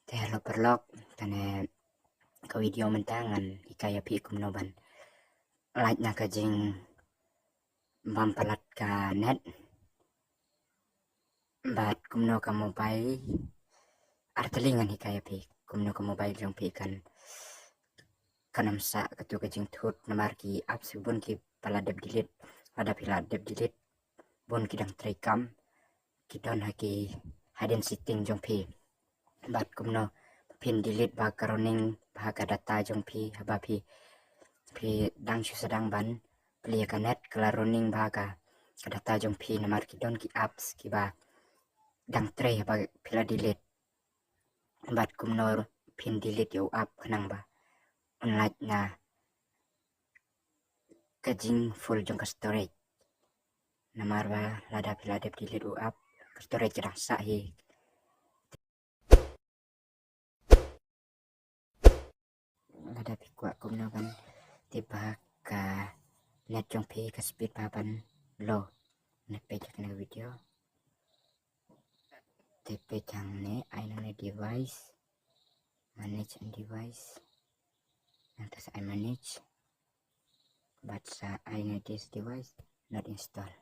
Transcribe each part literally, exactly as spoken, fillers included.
Te hello paralok, tang ne ka video mynta ngan hikai ïa phi kumno ban lait na ka jingbam palat ka net. Bad kumno ka mobile, artylli ngan hikai ïa phi kumno ka mobile jong phi kan, kan ym sah katu ka jingthut namar ki apps bun kiba la dep delete. Lada phi la dep delete, bun ki dang trei kam, ki don ha ki hidden setting jong phi. Bad kumno phin delete ba ka running ba ka data jong phi, haba phi, phi dang shu sdang ban plie ka net ka la running ba ka, ka data jong phi namar ki don ki apps kiba dang trei haba phi la delete. Bad kumno phin delete ïa u app khnang ba un lait na ka jing full jong ka storage. Namar ba lada phi la dep delete u app, ka storage ka dang sah hi. Lada phi kwah kumno ban tip ba ka net jong phi ka speed ba ban low, ne peit ïa kane ka video. Te peit hangne, ai nangne device, manage and device. Nangta sa ai manage. Bad sa ai ne this device not install.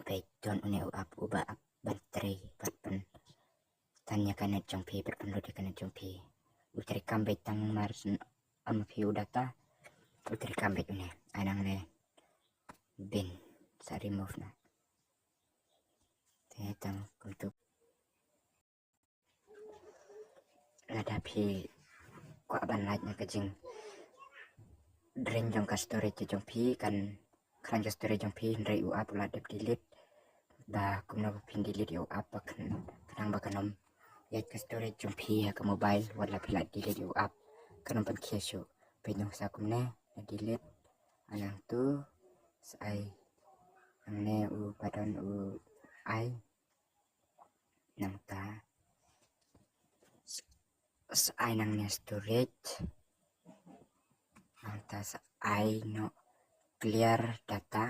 Peit don une u app uba ap ban trei bad pyntan ïa ka net jong phi, bad pynlut ïa ka net jong phi. U trei kam beit tang mar syn ym ap ïa u data. U trei kam beit une. Ai nangne bin sa remove noh. Te tang kumtu. Lada phi kwah ban lait na ka jing drain jong ka storage jong phi, kan khlaiñ ka storage jong phi hynrei u app u la dep delete. Ba kumno ba phin delete ïa u app ba khnang ba kan ym ïaid ka storage jong phi ha ka mobile, wat la phi la delete ïa u app kan ym pynkhia shuh. Peit nangta sa kumne, la delete. Nangtu sa ai nangne uba don u ai. Nangta s-, sa ai nangne storage. Nangta sa ai noh clear data.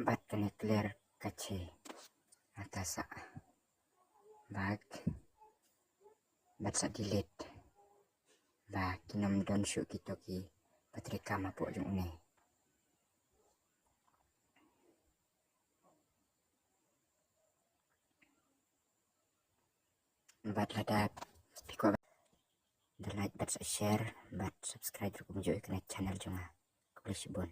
Bad kane clear cache. Nangta sa back. Bad sa delete. Ba kin ym don shuh kito kiba trei kam hapoh jong une. Bad lada phi kwah, da like bad sa share bad subscribe ruh kumjuh ïa kane ka channel jong nga. Khublei shibun.